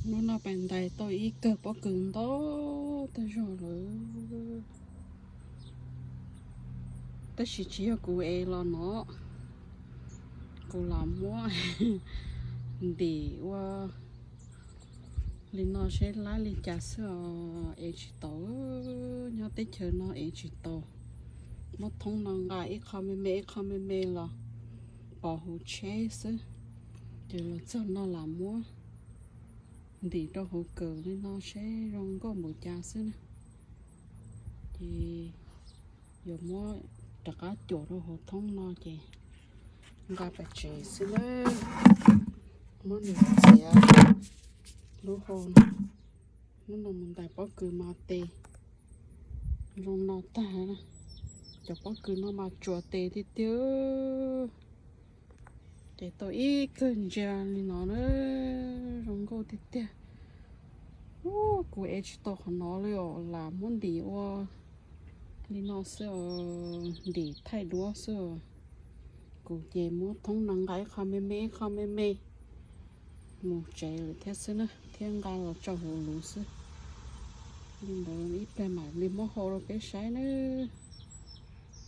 Hnub no pas ntais tau ib kawm pob kws ntau tag zog lawm. Tab sis tsis yog kuv ev los no, kuv los muab ntim ua li no seb laib li cas xwb os, ev tsis tau. Nyob teb chaws no ev tsis tau. Muab thoob no nqa ib qho me me ib qho me me los pov hauv tsheb xwb. Ces los txog no los muab ntim rau hauv kawm li no seb zoo nkauj npaum cas xwb na. Ces yuav muab rov qab cuam rau hauv thoob no ces nqa pais tsev xwb na. Muab nws txiav lub hau no. Hnub no mus ntais pob kws mas tes zoo no tag. Cov pob kws no mas tsuas tes tiag tiag. Ces tau ib kawm ntsia li no na, zoo nkauj tiag tiag. Kuv ev tsis tau qhov no li os, lam muab ntim ua li no xwb os, ntim thaij duab xwb os. Kuv ces muab thoob no nqa ib qho me me ib qho me me mus tsev lawm thiab xwb na, thiab nqa los tso hauv luv xwb. Li ntawd ib pliag mam li muab hau rau peb saib nawb.